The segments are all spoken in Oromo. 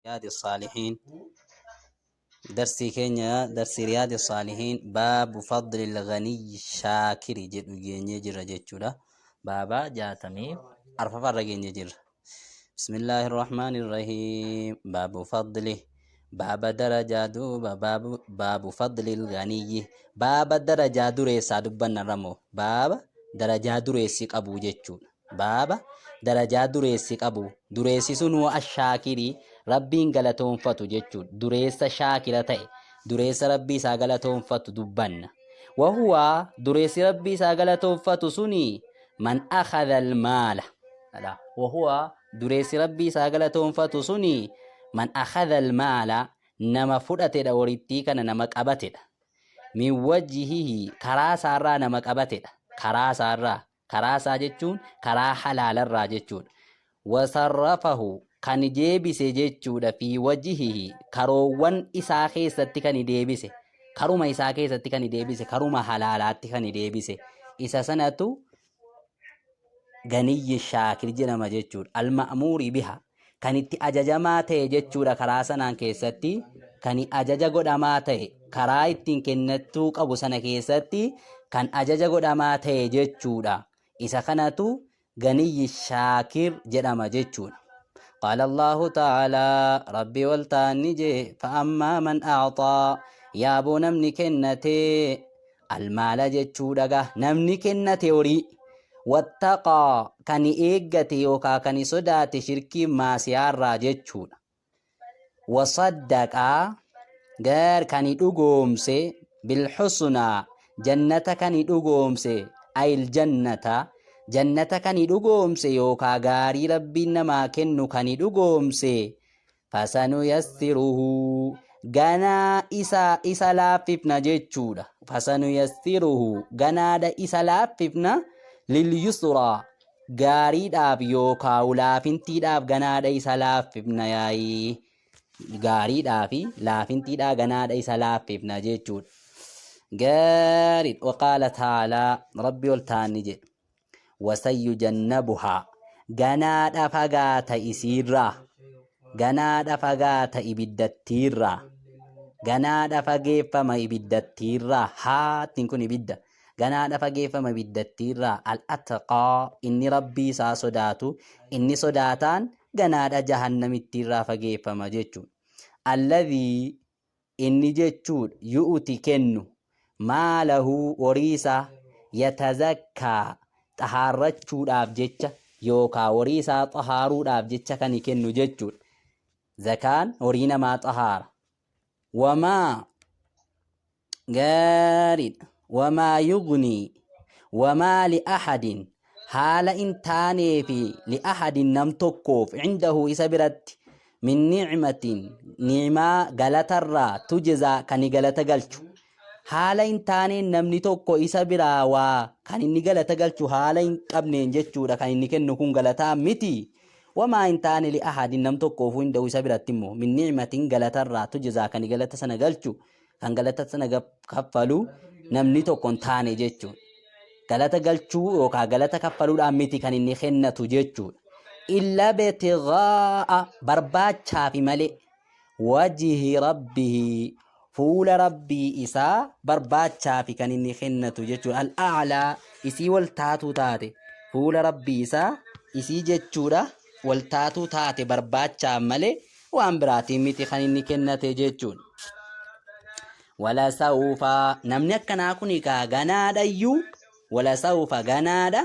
رياض الصالحين. درسي كينيا درسي رياض الصالحين، باب فضل الغني الشاكر jedhu geenyee jirra jechuudha. Baaba 64ffaarra geenyee jirra. بسم الله الرحمن الرحيم. باب فضله، باب درجة دوبا، باب فضل الغني، باب درجة dureessaa dubbanna ramoo، baaba darajaa dureessi qabu jechuudha. Baaba darajaa dureessi qabu, dureessi sun ashaakirii rabbiin galatoonfatu jechuudha. Dureessa shaakira ta'e, dureessa rabbii isaa galatoonfatu dubbanna. Wahuwa, dureessi rabbii isaa galatoonfatu suni, man akhadha almaala. Wahuwa, dureessi rabbii isaa galatoonfatu suni, man akhadha almaala, nama fudhatedha, horittii kana nama qabatedha. Min wajjihihi, karaa isaarraa nama qabatedha. Karaa isaarraa, karaa isaa jechuun karaa halaalarraa jechuudha. Wasarrafahu, kan deebise jechuudha. Fi wajjihihi, karoowwan isaa keessatti kan deebise, karuma isaa keessatti kan deebise, karuma halaalaatti kan deebise, isa sanatu ganiyyi shaakir jedhama jechuudha. Alma'muuri biha, kan itti ajajamaa ta'e jechuudha. Karaa sanaan keessatti kan ajaja godhamaa ta'e, karaa ittiin kennachuu qabu sana keessatti kan ajaja godhamaa ta'e jechuudha. Isa kanatu ganiyyi shaakir jedhama jechuudha. قال الله تعالى، ربي والتاني جي: فأما من أعطى، yaaboo namni kennate، المال jechuudha, namni kennate horii، واتقى, kan eeggate yookaa kan sodaate shirkii maasiyaarraa jechuudha. وصدق, gar kan dhugoomse، بالحسنى, jannata kan dhugoomse، أي الجنة, jannata kan dhugoomse yookaa gaarii rabbiin namaa kennu kan dhugoomse، فسنيسره, ganaa isa laaffifna jechuudha. فسنيسره, ganaadha isa laaffifna، لليسرى, gaariidhaaf yookaa laafintiidhaaf ganaadha isa laaffifna. Yaayii gaariidhaa fi laafintiidhaa ganaadha isa laaffifna jechuudha. Gaarii. وقال تعالى, rabbi ol ta'anni jedhe: وسيجنبها, ganaadha fagaata isiirraa, ganaadha fagaata ibiddattiirraa, ganaadha fageeffama ibiddattiirraa. Haattiin kun ibidda. Ganaadha fageeffama ibiddattiirraa. الأتقى, inni rabbii isaa sodaatu, inni sodaataan ganaadha jahannamittiirraa fageeffama jechuudha. الذي, inni jechuudha, يؤتي, kennu، ماله, horii isaa، يتزكى, xahaarrachuudhaaf jecha yookaa horii isaa xahaaruudhaaf jecha kan kennu jechuudha. Zakaan horii namaa xahaara. وما, gaariidha. وما يغني، وما لأحد, haala in taaneefi، لأحد, nam tokkoof، عنده, isa biratti، من نعمة, ni'imaa galatarraa، تجزى, kan galata galchu haala hin taaneen, namni tokko isa biraa waa kan inni galata galchu haala hin qabneen jechuudha. Kan inni kennu kun galataa miti. وما hin taane، لأحد, nam tokkoofuu، عنده, isa biratti immoo، من نعمة, galatarraa، تجزى, kan galata sana galchu, kan galata sana kaffalu namni tokko hin taane jechuudha. Galata galchuu yookaan galata kaffaluudhaan miti kan inni kennatu jechuudha. إلا ابتغاء, barbaachaafi malee، وجه ربه, fuula rabbii isaa barbaachaafi kan inni kennatu jechuudha. الأعلى, isii wal taatuu taate, fuula rabbii isaa isii jechuudha wal taatuu taate barbaachaaf malee waan biraatiin miti kan inni kennate jechuudha. ولسوف, namni akkanaa kun egaa ganaadhayyuu، ولسوف, ganaadha،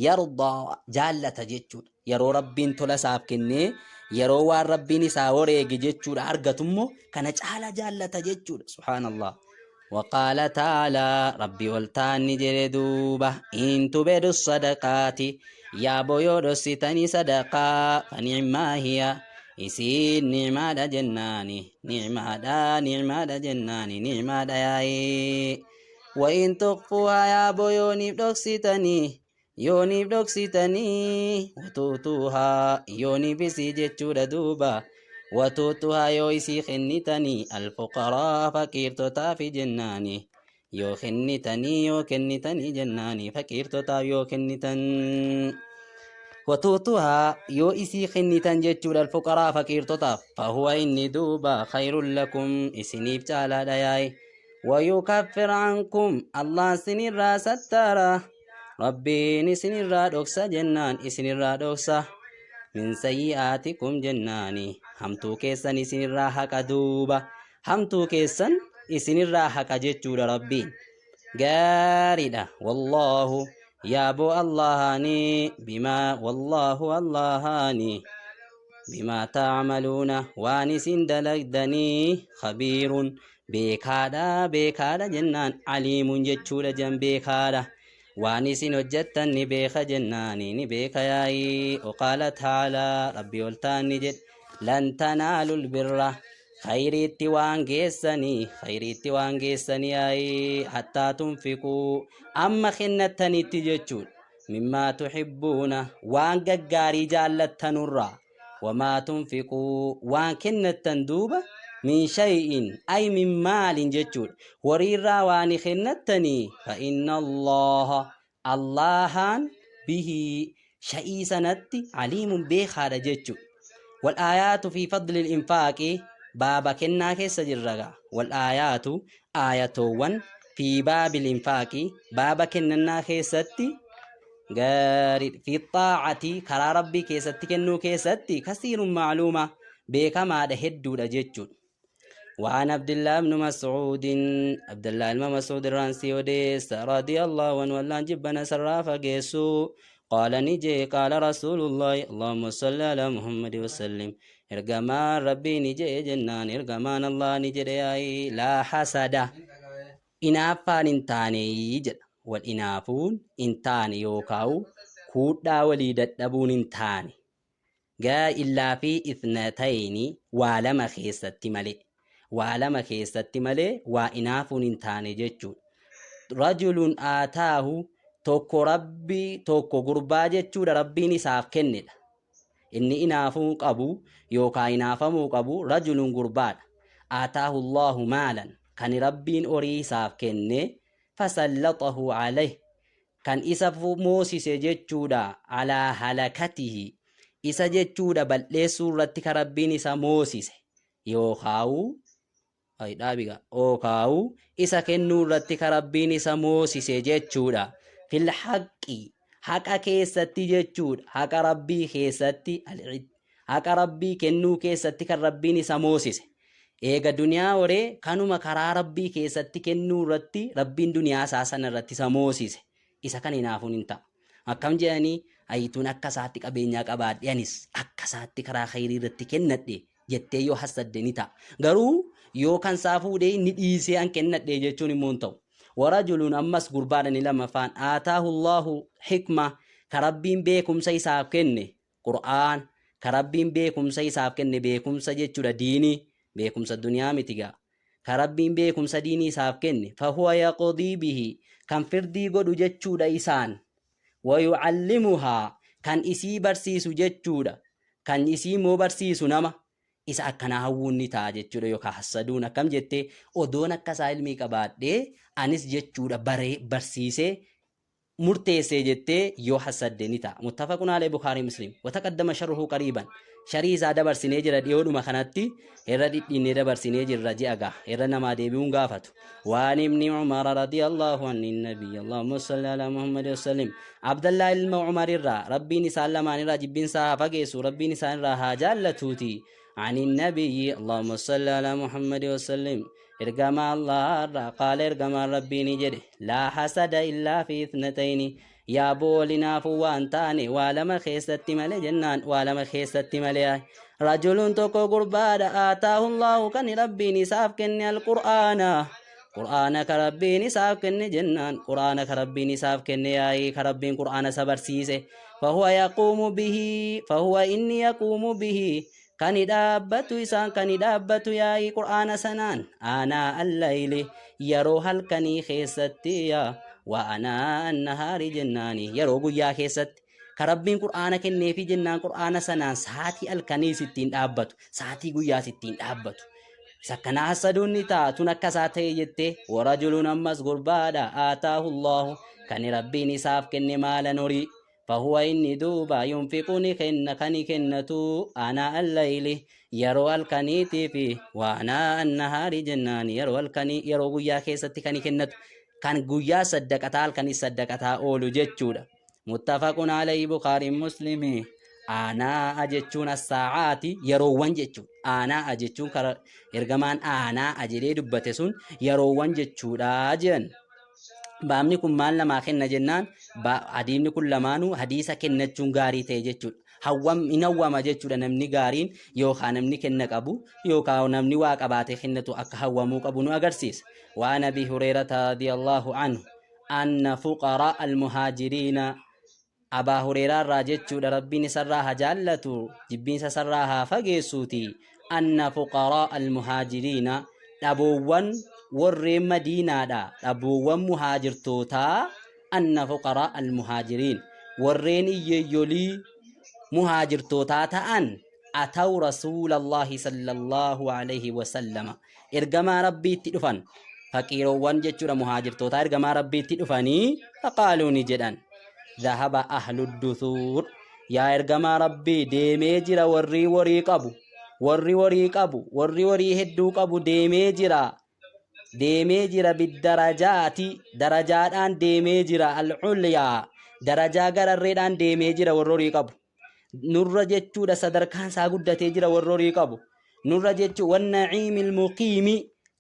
يرضى, jaallata jechuudha. Yeroo rabbiin tola isaaf kennee, yeroo waan rabbiin isaa wareege jechuudha argatummoo kana caala jaallata jechuudha. سبحان الله. وقال تعالى, rabbi ol taanni jedhe duuba: إن تبدوا الصدقات, yaaboo yoo dhossitanii sadaqaa، فنعما هي, isiin ni'maadha jennaani, ni'maadha, ni'maadha jennaani, ni'maadha yaa'ee. وإن تخفوها, yaaboo yooniif dhoksitanii, yooniif dhoksitanii، وتؤتوها, yooniif isii jechuudha duuba، وتؤتوها, yoo isii kennitanii، الفقراء, faqiirtotaafi jennaani, yoo kennitanii, yoo kennitanii jennaani, faqiirtotaaf yoo kennitan. Watuutuhaa yoo isii kennitan jechuudha alfuqaraa faqiirtotaaf fahuwa inni duuba khayrun lakum isiniif caalaadha yaa'i. Wayukaffir ankum Allahan isinirraa sattaara Rabbiin isinirraa dhoksa jennaan isinirraa dhoksa min sayyi'aatikum jennaani hamtuu keessan isinirraa haqa duuba hamtuu keessan isinirraa haqa jechuudha Rabbiin. Gaariidha wallaahu yaaboo Allahaani bimaa wallaahu Allahaani bimaa taacmaluuna waan isin dalagdanii khabiirun beekaadha beekaadha jennaan aliimun jechuudha jan beekaadha waan isin hojjettan ni beeka jennaani ni beeka yaa'ii waqaala taalaa rabbi ol ta'an ni jedhe lan tanaalul birra khayriitti waan geessanii khayriitti waan geessanii yaa'ii hattaa tunfiquu amma kennattanitti jechuudha mimmaa tuhibbuuna waan gaggaarii jaallattanurraa wamaa tunfiquu waan kennattan duuba min shay'in ay min maalin jechuudha horiirraa waan kennattanii fa inna allaha allahaan bihii sha'ii sanatti aliimun beekaadha jechuudha wal aayaatu fi fadli infaaqi baaba kennaa keessa jirra gaa wal aayaatu aayatoowwan fi baabil infaaqi baaba kennannaa keessatti gaarii fi xaacati karaa rabbii keessatti kennuu keessatti kasiirun macluuma beekamaadha hedduudha jechuudha. وعن عبد الله بن مسعود عبد الله بن مسعود الرانسي وديس رضي الله عنه والله جبنا سرافة جيسو قال نجي قال رسول الله اللهم صل على محمد وسلم إرجمان ربي نجي جنان إرجمان الله نجي لا حسد inaaffaan hin taane jedha. Wal inaafuun hin taane yookaan kuudhaa walii dadhabuun hin taane. Gaa illaa fi ithnatayni waa lama keessatti malee. Waa lama keessatti malee waa inaafuun hin taane jechuudha. Rajulun aataahu tokko rabbi tokko gurbaa jechuudha rabbiin isaaf kennedha. Inni inaafuu qabu yookaan inaafamuu qabu rajulun gurbaadha. Aataahu Allahu maalan kan rabbiin horii isaaf kenne fasallaxahu alayh kan isa moosise jechuudha alaa halakatihi isa jechuudha bal'eessuu irratti kan rabbiin isa moosise yookaawu ay dhaabiga ookaawu isa kennuu irratti kan rabbiin isa moosise jechuudha fil haqqi haqa keessatti jechuudha haqa rabbii keessatti haqa rabbii kennuu keessatti kan rabbiin isa moosise eega duniyaa horee kanuma karaa rabbii keessatti kennuu irratti rabbiin duniyaa isaa sana irratti isa moosise isa kan hinaafuun hin ta'a akkam jedhanii ayituun akka isaatti qabeenyaa qabaadhe anis akka isaatti karaa khayrii irratti kennadhe jettee yoo hassadde ni ta'a. Garuu yoo kan isaa fuudhee inni dhiisee an kennadhe jechuun immoo hin ta'u. Warajuluun ammas gurbaadha ni lamaffaan aataahu Allahu hikma ka rabbiin beekumsa isaaf kenne Qur'aan ka rabbiin beekumsa isaaf kenne beekumsa jechuudha diinii beekumsa duniyaa miti gaa ka rabbiin beekumsa diinii isaaf kenne fahuwa yaqdii bihi kan firdii godhu jechuudha isaan wayucallimuhaa kan isii barsiisu jechuudha kan isii immoo barsiisu nama isa akkanaa hawwuun ni ta'a jechuudha yookaan hassaduun akkam jettee odoon akka isaa ilmii qabaadhee anis jechuudha baree barsiisee murteessee jettee yoo hassadde ni ta'a. Muttafaqun alee Bukaarii Muslim. Wataqaddama sharruhu qariiban. Sharii isaa dabarsinee jira dhiyoodhuma kanatti irra dhidhiinnee dabarsinee jirra ji'a gaha irra namaa deebi'uun gaafatu. Waan ibni Umara radiyallahu anhu nabiyyi Allahumma salli ala Muhammad wasallim. Abdallah ilma Umar irraa rabbiin isaan lamaan irraa jibbinsaa haa fageessu rabbiin isaan irraa haa jaallatuuti. عن النبي اللهم صل على محمد وسلم ergamaa Allah irraa qaala ergamaan rabbii ni jedhe laa hasada illaa fi ithnatayni yaa boolinaafuu waan taane waa lama keessatti malee jennaan waa lama keessatti malee rajulun tokko gurbaadha aataahu Allahu kan rabbiin isaaf kenne alqur'aana qur'aana ka rabbiin isaaf kenne jennaan qur'aana ka rabbiin isaaf kenne yaa'ii ka rabbiin qur'aana isa barsiise fahuwa yaquumu bihi fahuwa inni yaquumu bihi Kani dhaabbatu isaan kani dhaabbatu yaa'ii qur'aana sanaan aanaa allayli yeroo halkanii keessatti yaa wa anaa annahaari jennaani yeroo guyyaa keessatti ka rabbiin qur'aana kenneefi jennaan qur'aana sanaan sa'aatii halkaniis ittiin dhaabbatu sa'aatii guyyaas ittiin dhaabbatu isa akkanaa hassaduun ni ta'a tun akka isaa ta'e jettee warajuluun ammas gurbaadha aataahu Allahu kan rabbiin isaaf kenne maalan horii Fahuwa inni duuba yunfiqu ni kenna kani kennatu anaa allayli yeroo halkaniitii fi wa anaa annahaari jennaan yeroo halkanii yeroo guyyaa keessatti kani kennatu kan guyyaa saddaqataa halkanis saddaqataa oolu jechuudha. Muttafaqun alayhi Bukaariin Muslimi. Aanaa'a jechuun as-saacaati yeroowwan jechuudha. Aanaa'a jechuun kara ergamaan aanaa'a jedhee dubbate sun yeroowwan jechuudha jedhan. Baabni kun maal namaa kenna jennaan hadiifni kun lamaanuu hadiisa kennachuun gaarii ta'e jechuudha. Hawwam hin hawwama jechuudha namni gaariin yookaan namni kenna qabu yookaan namni waa qabaatee kennatu akka hawwamuu qabu nu agarsiisa. Waan Abii Hureerata radiyallahu anhu anna fuqaraa al-muhaajiriina Abaa Hureeraa irraa jechuudha Rabbiin isarraa haa jaallatu jibbiinsa isarraa haa fageessuuti anna fuqaraa al-muhaajiriina dhaboowwan warreen madiinaadha dhaboowwan muhaajirtootaa anna fuqaraa al-muhaajiriin warreen iyyeeyyolii muhaajirtootaa ta'an ataw rasuulallaahi sallallahu alaihi wasallama ergamaa rabbiitti dhufan faqiiroowwan jechuudha muhaajirtootaa ergamaa rabbiitti dhufanii faqaaluu ni jedhan dhahaba ahlu dusuur yaa ergamaa rabbii deemee jira warrii horii qabu warri horii qabu warri horii hedduu qabu deemee jira deemee jira biddarajaati darajaadhaan deemee jira alculyaa darajaa gararreedhaan deemee jira warri horii qabu nurra jechuudha sadarkaan isaa guddatee jira warri horii qabu nurra jechuu wannaciimil muqiimi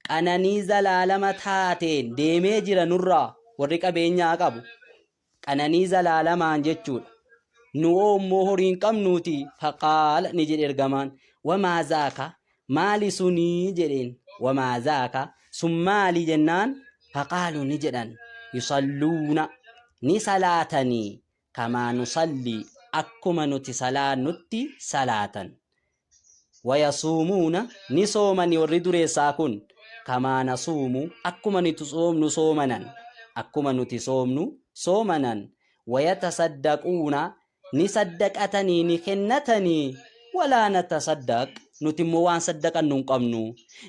qananii zalaalama taateen deemee jira nurraa warri qabeenyaa qabu qananii zalaalamaan jechuudha nu immoo horii hin qabnuuti faqaala ni jedhe ergamaan wamaa zaaka maali sunii jedheen wamaa zaaka sun maali jennaan faqaalu ni jedhan yusalluuna ni salaatanii kamaa nusallii akkuma nuti salaannutti salaatan. Wayasuumuuna ni soomani warri dureessaa kun kamaa nasuumu akkuma nuti soomnu soomanan akkuma nuti soomnu soomanan wayatasaddaquuna ni saddaqatanii ni kennatanii walaa natasaddaq nuti immoo waan saddaqannu hin qabnu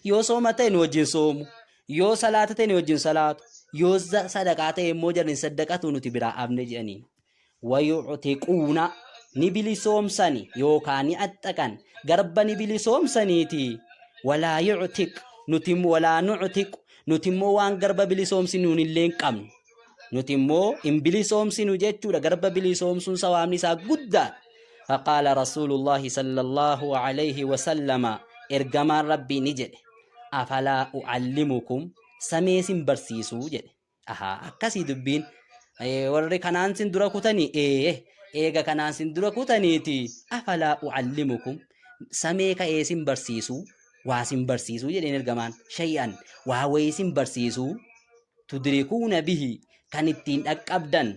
yoo sooma ta'e nu wajjin soomu Yoo salaata ta'e ni wajjin salaatu. Yoo sadaqaa ta'e immoo jarri hin saddaqatu nuti biraa hafne jedhaniin. Wayuctiquuna ni bilisoomsani yookaan ni axxaqan garba ni bilisoomsaniiti. Walaa yuctiq nuti walaa nuctiq nuti immoo waan garba bilisoomsinuun illee hin qabnu. Nuti immoo hin bilisoomsinu jechuudha garba bilisoomsuun sawaabni isaa guddaadha. Faqaala Rasuulullaahi sallallahu alayhi wasallama ergamaan Rabbii ni jedhe. Afalaa u'allimukum samee sin barsiisuu jedhe. Ahaa akkasii dubbiin warri kanaan sin dura kutanii ee eega kanaan sin dura kutaniiti afalaa u'allimukum samee ka'ee sin barsiisuu waa sin barsiisuu jedheen ergamaan shay'an waa wayii sin barsiisuu tudrikuuna bihi kan ittiin dhaqqabdan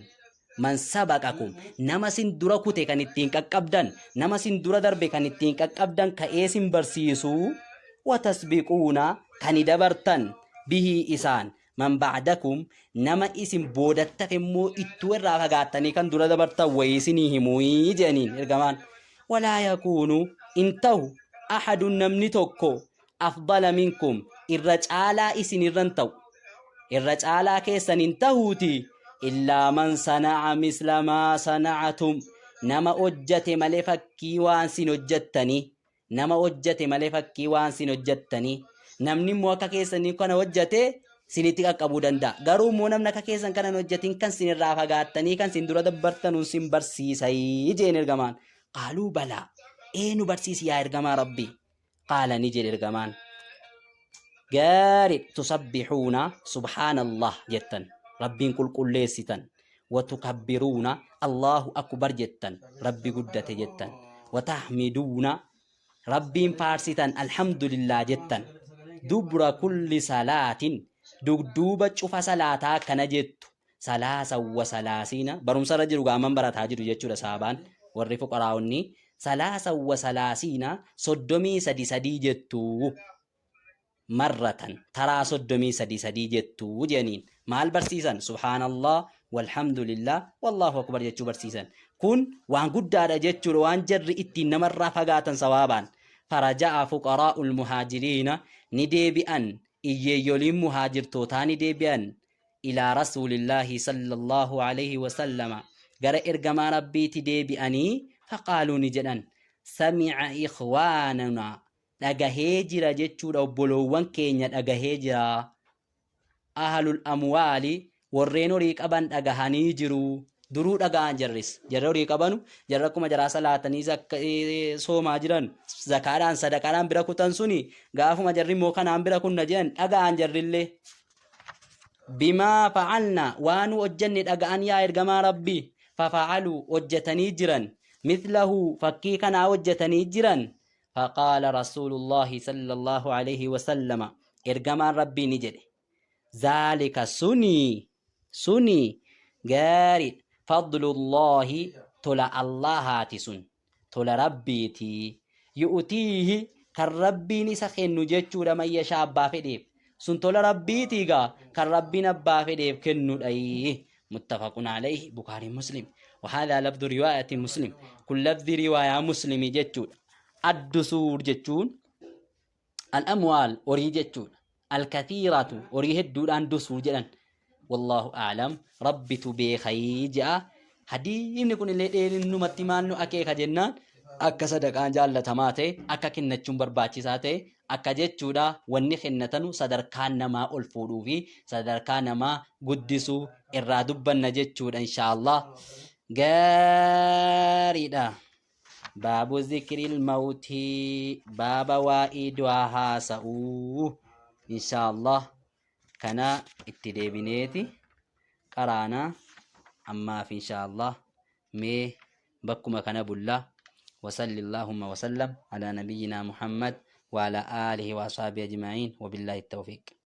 man sabaqakum nama sin dura kute kan ittiin qaqqabdan nama sin dura darbe kan ittiin qaqqabdan ka'ee sin barsiisu watasbiquuna kan dabartan bihii isaan man ba'dakum nama isin boodattaf immoo ittuu irraa fagaattanii kan dura dabartan wayii isinii himuu jedhaniin ergamaan walaa yakuunu in ta'u ahadun namni tokko afdala minkum irra caalaa isin irra hin ta'u irra caalaa keessan hin tahuuti illaa man sana'a misla maa sana'atum nama hojjate malee fakkii waan sin hojjattanii nama hojjate malee fakkii waan sin hojjattanii namni immoo akka keessanii kana hojjate sinitti qaqqabuu danda'a garuu immoo namni akka keessan kana hin hojjatin kan sin irraa fagaattanii kan sin dura dabbartanuun sin barsiisayii jeen ergamaan qaaluu balaa ee nu barsiisi yaa ergamaa rabbii Qaala ni jedhe ergamaan. Gaarii tusabbixuuna subhaanallah jettan rabbiin qulqulleessitan watukabbiruuna Allahu akbar jettan rabbi guddate jettan watahmiduuna rabbiin faarsitan alhamdulillah jettan dubra kulli salaatin dugduuba cufa salaataa akkana jettu salaasa wa salaasiina barumsa irra jiru gaaman barataa jiru jechuudha saabaan warri fuqaraa'onni salaasa wa salaasiina 33 sadii jettu marratan taraa 33 sadii jettu jedhaniin maal barsiisan subhaanallah walhamdulillah wallahu akbar jechuu barsiisan kun waan guddaadha jechuudha waan jarri ittiin namarraa fagaatan sawaabaan faraja'a fuqaraa'ul muhaajiriina ni deebi'an iyyeeyyoliin muhaajirtootaa ni deebi'an ilaa rasuulillaahi sallallahu alaihi wasallama Gara ergamaa Rabbiiti deebi'anii faqaaluu ni jedhan sami'a ikhwaanuna dhagahee jira jechuudha obboloowwan keenya dhagahee jira ahlul amwaali warreen horii qaban dhagahanii jiru duruu dhagahan jarris jarri horii qabanu jarri akkuma jaraa salaatanii soomaa jiran zakaadhaan sadaqaadhaan bira kutan suni gaafuma jarri immoo kanaan bira kunna jedhan dhagahan jarrillee bimaa facalna waan nu hojjanne dhaga'an yaa ergamaa rabbii fafacaluu hojjatanii jiran mithlahu fakkii kanaa hojjatanii jiran faqaala rasuulullaahi sallallahu alaihi wasallama ergamaan rabbii ni jedhe zaalika suni suni gaariidha fadlullaahi tola allahaati sun tola rabbiiti yu'tiihi kan rabbiin isa kennu jechuudha man yashaa abbaa fedheef sun tola rabbiitii gaa kan rabbiin abbaa fedheef kennudha muttafaqun alayhi bukaarii muslim وهذا لفظ رواية مسلم كن لفظ رواية مسلم جتشون الدسور جتشون الأموال أري جتشون الكثيرة أري هدودان دسور جدن Wallaahu a'lam Rabbitu beekayii je'a. Hadiifni kun illee dheerinnumatti maal nu akeeka jennaan akka sadaqaan jaallatamaa ta'e, akka kennachuun barbaachisaa ta'e, akka jechuudha wanni kennatanu sadarkaan namaa ol fuudhuu fi sadarkaa namaa guddisuu irraa dubbanna jechuudha inshaallah. Gaariidha. Baabu zikril mawtii baaba waa'ee du'aa haasa'uu inshaallah. Kana itti deebineeti qaraana ammaaf inshaa Allah mee bakkuma kana bulla wasalli Allahumma wasallam ala nabiyyina Muhammad wa ala alihi wa ashabihi ajma'in wabillahi tawfiq.